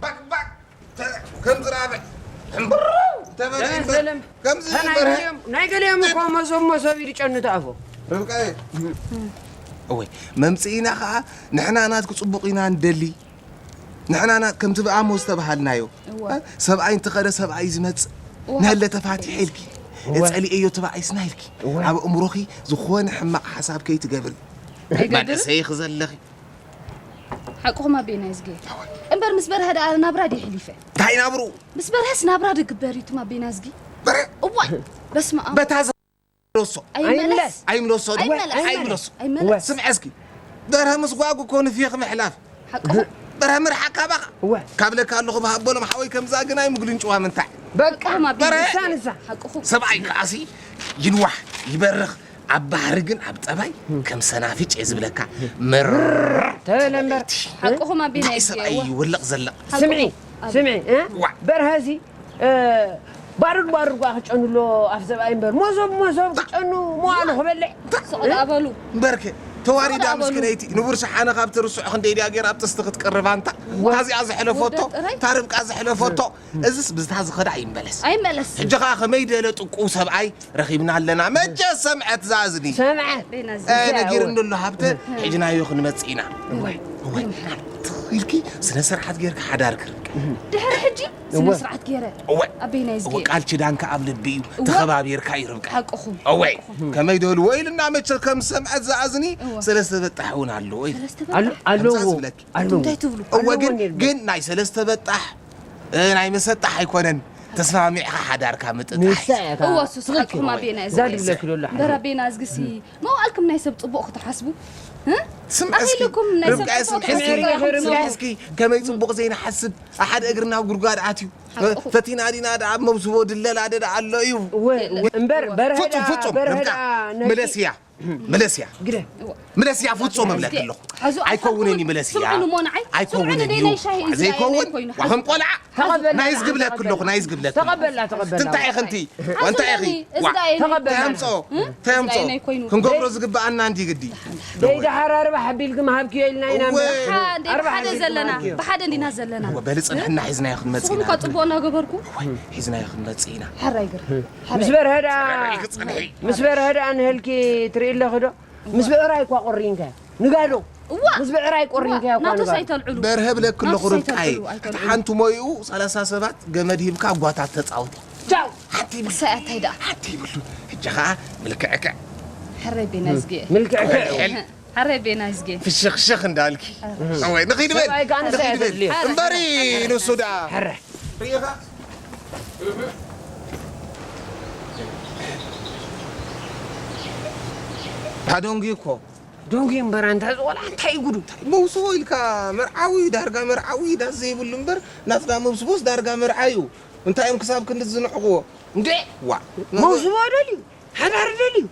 ባክ ባክ ተ- ከም ዝራብዕ እምብር ተበለ እምበር ሰለም። ከምዚ ናይ እምበር ገሊኦም ናይ ገሊኦም እኮ መሶብ መሶብ ኢሉ ጨኑ ተኣፎ። ርብቃየ እወይ መምፅኢና ከዓ ንሕና ናትኩ ፅቡቕ ኢና ንደሊ ንሕና ናት ከምቲ ብኣሞ ዝተባሃልናዮ እወ። ሰብኣይ እንትኸደ ሰብኣይ ዝመፅእ እወ። ነለ ተፋቲሐ ኢልኪ እወ። ፀሊኤዮ ትባዒስና ኢልኪ እወ። ኣብ እምሮኺ ዝኾነ ሕማቕ ሓሳብ ከይትገብሪ ኣይገብርን? ማንእሰይ ዘለኺ ሓቅኹም ኣቤና ይዝጊ እምበር ምስ በርሀ ደኣ ናብራ ድየ ሕሊፈ እንታይ ናብሩ ምስ በርሀስ ናብራ ድግበር እዩ ትም ኣቤና ዝጊ በረ እዋይ በስመ ኣብ በታ ዝመለሶ ኣይመለስ ኣይምለሶ ኣይመለስ ኣይምለሶ ኣይመለስ ስምዐ እስኪ በርሀ ምስ ጓጉ እኮ ንፊኽ ምሕላፍ ሓቅኹም በርሀ ምርሓቅ ካባኻ እወ ካብ ለካ ኣለኹ ብሃቦሎም ሓወይ ከምዛ ግን ኣይምግሉን ጭዋ ምንታይ በቃ በረ ንሳ ንሳ ሓቅኹም ሰብኣይ ከኣሲ ይንዋሕ ይበርኽ ኣብ ባህሪ ግን ኣብ ጠባይ ከም ሰናፍጭ እየ ዝብለካ ምርር ተበለ እምበር ሓቅኹም ኣቢና ናይ ሰብኣይ ይወልቕ ዘለቕ ስምዒ ስምዒ እ? ዋ። በርሀ እዚ እ፣ ባሩድ ባሩድ ጓ ክጨኑ ኣሎ ኣፍ ሰብኣይ እምበር ሞዞብ ሞዞብ ክጨኑ መዋሉ ክበልዕ ስቕ ደኣ በሉ እምበርክ ተዋሪዳ ተዋሪዳ ምስክነይቲ ንቡር ሸሓነ ካብ ትርስዖ ክንደይ ድያ ገይራ ኣብ ጥስቲ ክትቅርብ ኣንታ እታ እዚኣ ዘሕለፈቶ ውርደት ጥራይ። እታ ርብቃ ዘሕለፈቶ እዝስ ብዝታ ዝኸዳ ይመለስ ኣይመለስ ሕጂ ኸዓ ከመይ ደለ ጥቁ ሰብኣይ ረኺብና ኣለና መቸ ሰምዐት ዝኣዝኒ ሰምዐ ቤና እ፣ ዝዛወር። ነጊርኒ ኣሎ ሃብተ ሕጅናዮ ክንመጽእ ኢና እዋይ፣ እዋይ፣ ኢልኪ ስነ ስርዓት ጌርካ ሓዳር ክርብቂ ድሕሪ ሕጂ ስነ ስርዓት ገይረ እወ ኣበይናይ እወ ዝጌ ቃል ኪዳንካ ኣብ ልቢ እዩ እወ። ተኸባቢርካ እዩ ርብቃ ሓቅኹም እወይ ከመይ ደልዎ ኢልና መቸ ከም ሰምዐት ዝኣዝኒ እወ። ሰለስተ በጣሕ እውን ኣለዎ ኢሉ ሰለስተ ኣሎ በጣሕ ኣለዎ ከምዛ ዝብለኪ ኣለዎ እንታይ ትብሉ እወ ግን ኣለዎ ግን ናይ ሰለስተ በጣሕ እ፣ ናይ መሰጣሕ ኣይኮነን ተስማሚዕካ ሓዳርካ ምጥጣሕ ንሳ እያ እታ እወ፣ እሱ ትኽክል። ስሓቅኹም ኣቤና እዩ እዛ ዝብለኪ። ድብለኪ ዶሎ መራ ኣቤና እዝግሲ መዋእልኩም ናይ ሰብ ጽቡቕ ክትሓስቡ እ? ስምዒ እስኪ፣ ኣኺልኩም ናይ ሰብ ርብቃ ጽቡቕ ስምዒ እስኪ፣ ክትሓስቡ ስምዒ እስኪ፣ ከመይ ጽቡቕ ዘይንሓስብ፣ ሓደ እግሪ ናብ ጉድጓድ ኣትዩ። ሓቅኹም። ፈቲና ዲና ደኣ ኣብ መብስቦ ድለላ ደኣ ኣሎ እዩ። እወ፣ እወ፣ እምበር በርሀ ፍጹም፣ ደኣ፣ ፍጹም፣ በርሀ ርብቃ፣ ደኣ ነቲ ምለስያ፣ ምለስያ። ግደ። እወ። ምለስያ ፍጹም እብለኪ ኣለኹ። ሓዙ ኣይከውንን እዩ ምለስያ። ስምዑ ንሞ ንዓይ። ኣይከውንን ስምዑ እዩ። ንደይ ናይ ሻሂ እዩ ዝለኣየኒ ዘይከውን፣ ኮይኑ ዋኸም ሓዙ። ቆልዓ። ተቐበላ፣ ናይ ዝግ ብለኪ ኣለኹ፣ ናይ ዝግ ብለኪ ኣለኹ። ተቐበላ፣ ተቐበላ። ትንታይ ኢኺ እንቲ? ሓዙ እንታይ ኢኺ? ነኒ፣ እዚ ዋ። ደኣ የኒ ተቐበላ። ተምጾ፣ እም? ተምጾ። እዚ ደኣ የኒ ኮይኑ። ክንገብሮ ደይ ዝግብኣና እንዲ ግዲ። ደይ ደሓር ኣርባሕ ኣቢልኪ ምሃብኪዮ ኢልና ኢና እወ። እምበር። ሓ-፣ እንደ ኣርባሕ ብሓደ ኣቢልኪ ዘለና፣ ምሃብኪዮ። ብሓደ እንዲና ዘለና። እወ፣ በሊ ጽንሕና ሒዝናዮ ክንመጽእ ንስኹም ኢና። እኳ ጽቡቕ እናገበርኩ። እወ፣ ሒዝናዮ ክንመጽእ ኢና። ሓራይ ግር። ምስ በርሀ ደኣ፣ ጽንሒ ክጽንሒ። ምስ በርሀ ደኣ ንህልኪ ትርኢ ኣለኺ ዶ? ምስ ብዕራይ እኳ ቆሪንካ። ንጋዶ። እዋ! ምስ ብዕራይ ቆሪንካ እዋ! እኳ ናቶስ ንጋዶ። ኣይተልዕሉ። በርሀ ብለኪ ኣለኹ ናቶስ ርብቃየ። ኣይተልዕሉ፣ ኣይተልዕሉ። ሓንቲ ሞይኡ ሰላሳ ሰባት ገመድ ሂብካ ጓታት ተጻወቱ። ቻው! ሓንቲ ይብሉ። ክሳይ ኣታይ ደኣ? ሓንቲ ይብሉ። ሕጂ ኸኣ ምልክዕክዕ። ሕረይ ቤና ዝግየ። ምልክዕክዕ። ሕል፣ ሕል። ሕረይ ቤና ዝግየ። ፍሽኽሽኽ እንዳልኪ። እወ፣ ንኺድ በል። ሰብኣይ ከኣ ንሳ ንኺድ እያ በል። ዘድልዮ። እምበሪ ንሱ ደኣ። ሕረ። ርኢኻ? ኣደንጉዩ እኮ። ደንጉዩ እምበር ኣንታ እዚ ቆልዓ እንታይ እዩ ጉዱ? እንታይ መውስቦ ኢልካ መርዓዊ ዳርጋ መርዓዊ ዳስ ዘይብሉ እምበር ናትና መውስቦስ ዳርጋ መርዓ እዩ። እንታይ እዮም ክሳብ ክንዲ ዝንዕቕዎ? እንዴ! ዋ! መውስቦ ደልዩ፣ ሓዳር ደልዩ።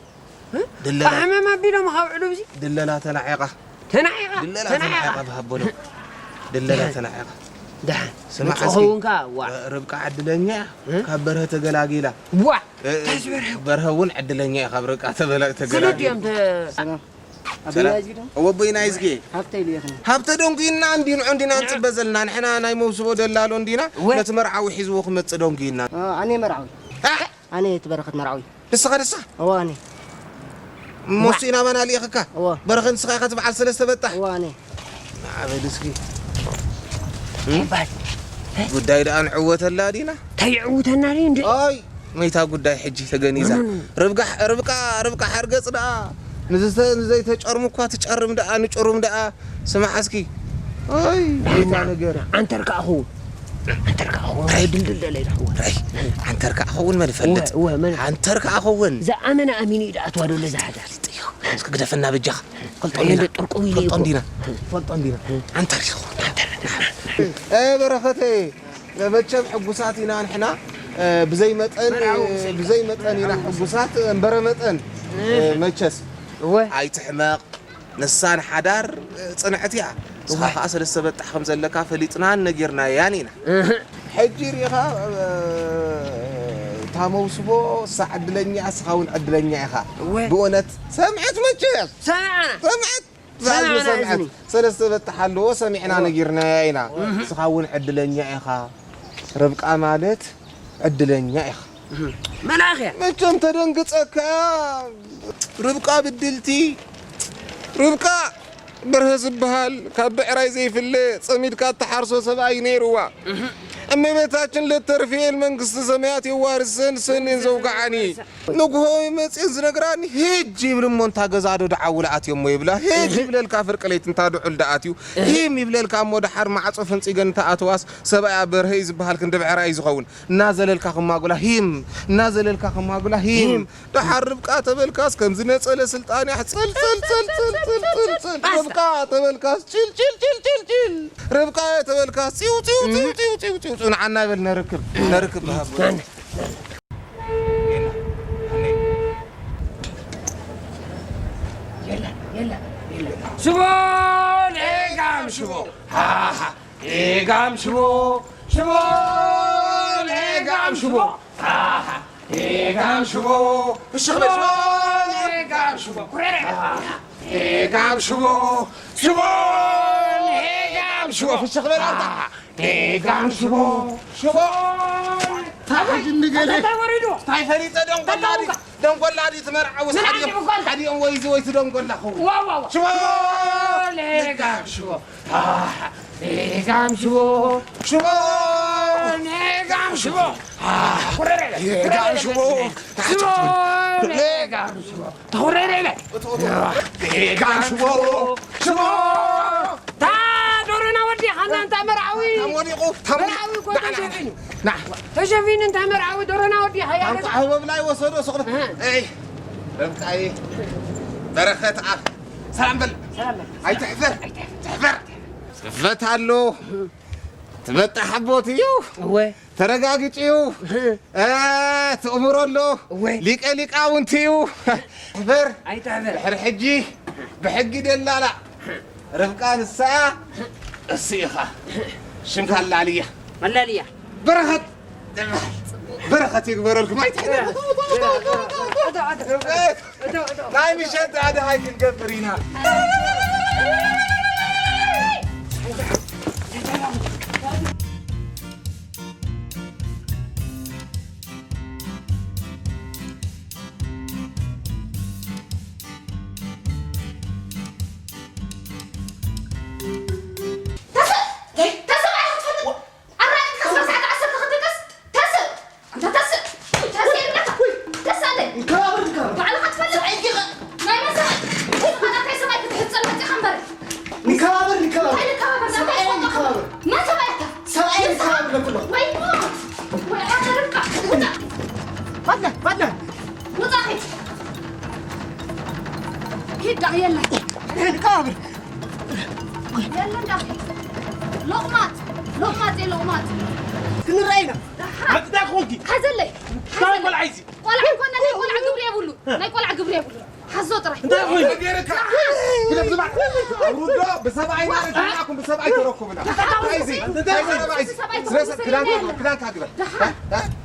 እ? ድለላ። ኣሕመም ኣቢሎም ካብ ዕሉብ እዚ። ድለላ ተናዒቓ። ተናዒቓ፣ ድለላ ተናዒቓ። ተናዒቓ ብሃቦሎ። ድለላ ተናዒቓ። ደሓን። ስማዕ እስኪ። ንጽኸውን ከኣ፣ ዋ። ርብቃ ዕድለኛ እያ። እ? ካብ በርሀ ተገላጊላ። ዋ! እ፣ ታዝ በርሀ። በርሀ እውን ዕድለኛ እዩ ካብ ርብቃ ተበላ-፣ ስለ ተገላጊሉ። ድዮም ተ-፣ ሰላም። ኣበይ ሰላም። ናይዝጊ ዶ? እወ፣ ኣቦይ ናይዝጊ። ሃብተ ኢሉ ይኽን። ሃብተ ደንጉይና እንዲ ንዑ እንዲና ንጽበ ዘለና። ንሕና ናይ መውስቦ ደላሎ እንዲና። እወ። ነቲ መርዓዊ ሒዝዎ ክመጽእ ደንጉይና። አ፣ ኣነ መርዓዊ። አ! ኣነ እቲ በረኸት መርዓዊ። ንስኻ ንስኻ? እወ፣ ኣነ። ሞሱ ኢና ባና ልኢኽካ? እወ። በረኸት ንስኻ ኢኻ ትበዓል ሰለስተ በጣሕ? እወ፣ ኣነ። ናበል እስኪ። እም? ባል። ጉዳይ ደኣ ንዕወተላ ዲና? እንታይ ይዕውተና ድዩ እንዴ? ኣይ፣ መይታ ጉዳይ ሕጂ ተገኒዛ። ኖ፣ ኖ፣ ኖ። ርብቃ፣ ርብቃ፣ ርብቃ ሓርገጽ ደኣ ንዝተ-፣ ንዘይተጨርሙ እኳ ትጨርም ደኣ፣ ንጭሩም ደኣ። ስማዕ እስኪ። ኣይ፣ መይታ ነገር። ዓንተር ከኣ ኹ። ዓንተር ከኣ ኹ። ራይ ድልድል ደለ ኢላ ኹ። ራይ፣ ዓንተር ከኣ ኹ መን ፈልጥ? እወ፣ እወ፣ መን? ዓንተር ከኣ ኹ። ዝኣመነ ኣሚኑ እዩ ደኣ ትዋዶ ለዛ ሓዳር። ጥዮ። እስኪ ግደፈና በጃኻ። ፈልጦ ኣየ፣ እንዲና። እንደ ጥርቁም ኢሉ ፈልጦ እኮ። እንዲና። ፈልጦ እንዲና። ዓንተር ይኹን። ዓንተር። እ፣ በረኸተይ። መቸም ሕጉሳት ኢና ንሕና፣ እ፣ ብዘይ መጠን፣ መርዓዊ እ፣ ብዘይ መጠን ኢና ሕጉሳት፣ እምበረ መጠን፣ እ፣ መቸስ። እወ። ኣይትሕመቕ፣ ንሳ ንሓዳር፣ እ፣ ጽንዕቲ እያ። ንስኻ እወ። ከኣ ሰለስተ በጣሕ ከም ዘለካ ፈሊጥናን ነጊርናያን ኢና። እህ። ሕጂ ርኢኻ፣ እ፣ እታ መውስቦ እሳ ዕድለኛ፣ እስኻ እውን ዕድለኛ ኢኻ። እወ። ብእውነት ሰምዐት መቸስ ሰምዐና። ሰምዐት ዝኣዝኑ ሰምዐና ሰምዐት እዝኒ። ሰለስተ በጣሕ ኣለዎ ሰሚዕና ነጊርናያ ኢና። እስኻ እውን ዕድለኛ ኢኻ። ርብቃ ማለት ዕድለኛ ኢኻ። መልኣኽ እያ። መቸም ተደንግጸካ። ርብቃ ብድልቲ፣ ርብቃ በርሀ ዝበሃል ካብ ብዕራይ ዘይፍለ ጸሚድካ እትሓርሶ ሰብኣይ ነይርዋ። እመቤታችን ለተርፍኤል መንግስተ ሰማያት የዋርሰን ሰኔን ዘውግዓኒ። ንግሆ መጽየን ዝነግራኒ ሄጅ ይብል እሞ እንታ ገዛ ዶ ደዓውለ ኣትዮ እሞ ይብላ። ሄጅ ይብለልካ ፍርቂ ለይቲ እንታ ድዑል ደኣትዩ። ሂም ይብለልካ እሞ ደሓር ማዕጾ ፈንጺገን እንታ ኣተዋስ ሰብኣያ በርሀ እዩ ዝበሃል ክንዲ ብዕራይ እዩ ዝኸውን። እናዘለልካ ከማጉላ ሂም፣ እናዘለልካ ከማጉላ ሂም። ደሓር ርብቃ ተበልካስ ከምዚ ነጸለ ስልጣን ያሕ ጽል ጽል ጽል ጽል ጽል ጽል ጽል። ርብቃ ተበልካስ ጭል ጭል ጭል ጭል ጭል። ርብቃ ተበልካስ ጺው ጺው ጺው ጺው ጺው ጺው ጺው። ንዓና በል ነርክብ፣ ነርክብ ብሃብ። ሽቦ ለጋም ሽቦ። ሃሃ። ሌጋም ሽቦ፣ ሽቦ፣ ሌጋም ሽቦ። ኣሃ፣ ሌጋም ሽቦ፣ ሽቦ፣ ሌጋም ሽቦ። ኩረረ። ሌጋም ሽቦ፣ ሽቦ፣ ሌጋም ሽቦ። ፍሽኽ በል ኣንታ። ሌጋም ሽቦ፣ ሽቦ። ታሕጂ እንገለ። እንታይ ወሪዱ? እንታይ ፈሊጠ ደንጎላ ዲ? ደንጎላ ዲ ትመርዓውስ ምን ሓዲኦም፣ ዓንዲ ብኳን? ሓዲኦም ወይዚ ወይ ትደንጎላ ኹ። ዋ፣ ዋ፣ ዋ። ሽቦ። ሌጋም ሽቦ። ሌጋም ሽቦ፣ ሽቦ፣ ሌጋም ሽቦ። ሌጋም ሽቦ። ሽቦ፣ ሌጋም ሽቦ። ተኹረረ ኢለ። ሌጋም ሽቦ፣ ሽቦ። ታ ዶሮና ወዲኻ እናንተ መርዓዊ። ታም ወዲቑ፣ ታም ወዲቑ። መርዓዊ እኮ ተሸፊኑ። ና። ተሸፊኑ እንታ መርዓዊ ዶሮና ወዲኻ። ያ ታንኳ ገዛ። ህበብ ላይ ወሰዶ ሱቕ። እህ። እይ። ርብቃይ። በረኸት ኣፍ። ሰላም በል። ሰላም በል። ኣይትሕፈር። ኣይትሕፈር። ትሕፈር። ትሕፈት ኣሎ። ትበጣሕ ኣቦት እዩ። እወ። ተረጋግጭ እዩ። እህ። እ፣ ትእምሮ ኣሎ። እወ። ሊቀ ሊቃውንቲ እዩ። ትሕፈር። ኣይትሕፈር። ድሕሪ ሕጂ ብሕጊ ደላላ ርብቃ ንሳ እያ። እሱ ኢኻ። ሽምካ ኣላልያ። ኣላልያ። በረኸት። በረኸት ይግበረልኩም። ኣይትሕፈር። ርብቃ። ናይ ምሸት ኣድሃይ ክንገብር ኢና። ተስእ! ተስእ! ኣራጊት ክሳብ ሰዓት ዓሰርተ ክልተ ተስ-፣ ተስእ! ኣንታ ተስእ! ተስእ ይብለካ! ተስእ ኣለ! ንከባበር፣ ንከባበር። ባዕልኻ ትፈልጥ! ሰብኣይ ዲኻ? ናይ መን ሰብኣይ? ንስኻ ናተይ ሰብኣይ ክትሕጸን መጺኻ እምበር! ንከባበር፣ ንከባበር። እንታይ ንከባበር? ሰብኣይ ናተይ ንከባበር። መን ሰብኣይ ኣታ? ሰብኣይ ንከባበር ለፍሎ። ወይ ሞት! ወይ ኣታ ርብቃ! ውጻእ! ባድና፣ ባድና። ውጻእ ሂድ! ሂድ ደኣ የለን! ንከባበር። የለን ዳኺ። ሎቕማጽ፣ ሎቕማጽ እየ ሎቕማጽ። ክንረኣይ ኢና። ደሓን። ኣንታ እንታይ ኮንኪ? ሓዘለይ። እንታይ ቆልዓ እዚ? ቆልዓ ኣይኮነ፣ ናይ ቆልዓ ግብሪ የብሉ። ናይ ቆልዓ ግብሪ የብሉ። ሓዞ ጥራይ። እንታይ ኮንኪ? ደሓን። ግደፍ ዝባዕ። ኣውርዶ፣ ብሰብኣይ ማለት ዲናኩም ብሰብኣይ ተረኩብና። እንታይ እዚ? እንታይ ሰብኣይ እዚ? ሰብኣይ ስለ ሰብ ክዳንካ፣ ክዳንካ ግበር። ደሓን።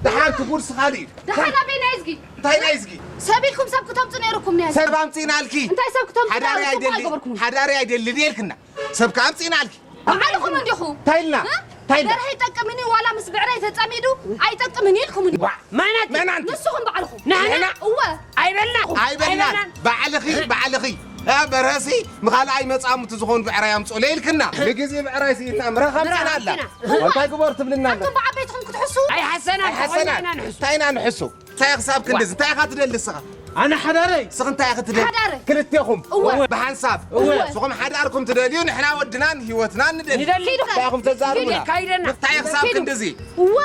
ደሓን ክቡር ስኻሊ እዩ። ደሓን ኣበይ ናይ እዝጊ? እንታይ ናይ እዝጊ? ሰብ ኢልኩም ሰብ ክተምፁ ነይሩኩም ነይሩ። ሰብ ኣምፂእናልኪ። እንታይ ሰብ ክተምፁ ሓዳሪ ነይሩ? ጽቡቕ ኣይደሊ-፣ ኣይገበርኩምን። ሓዳሪ ኣይደልን ኢልክና። ሰብ ከኣ ኣምፂእናልኪ። ባዕልኹም እንዲኹም። እንታይ ኢልና? እ? እንታይ ኢልና? ደርሀ ይጠቅምን እዩ ዋላ ምስ ብዕራይ ተጸሚዱ ኣይጠቅምን ኢልኩምኒ። ዋ፣ መን ኣንቲ? መን ኣንቲ? ንስኹም ባዕልኹም። ንሕና? ንሕና? እወ። ኣይበልና። ኣይበልናን። ኣይበልናን። ባዕልኺ፣ ባዕልኺ። እ፣ በርሀሲ ምኻልኣይ መጻምቲ ዝኾኑ ብዕራይ ኣምፅኡለይ ኢልክና። ንግዜ ብዕራይ ስኢትና ምረኻ ኣምፅእና ኣላ። ምረኻ ኣምፅእና። እንታይ ግበር ትብልና ኣላ? ኣንቱም ብዓበይትኹም ክትሕሱ? ኣይሓሰናን። ኣይሓሰናን። ተኾይንና ንሕሱ። እንታይ ኢና ንሕሱ? እንታይ ክሳብ ክንድዚ? እንታይ ኢኻ ትደሊ ንስኻ? ኣነ ሓዳረይ። ንስኺ እንታይ ኢኺ ትደሊ? ሓዳረይ። ክልቴኹም። እወ። ብሓንሳብ። እወ። ንስኹም ሓዳርኩም ትደልዩ፣ ንሕና ወድናን ህይወትናን ንደሊ። ንደሊ። እንታይ ኢኹም ተዛርቡና? ኪዱ። ካይደና። እንታይ ክሳብ ኪዱ። ክንድዚ? እወ።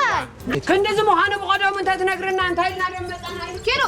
ክንድዚ ምዃኑ ብቐደሙ እንተትነግርና እንታይ ኢልና ደም መጻና? ኪዱ።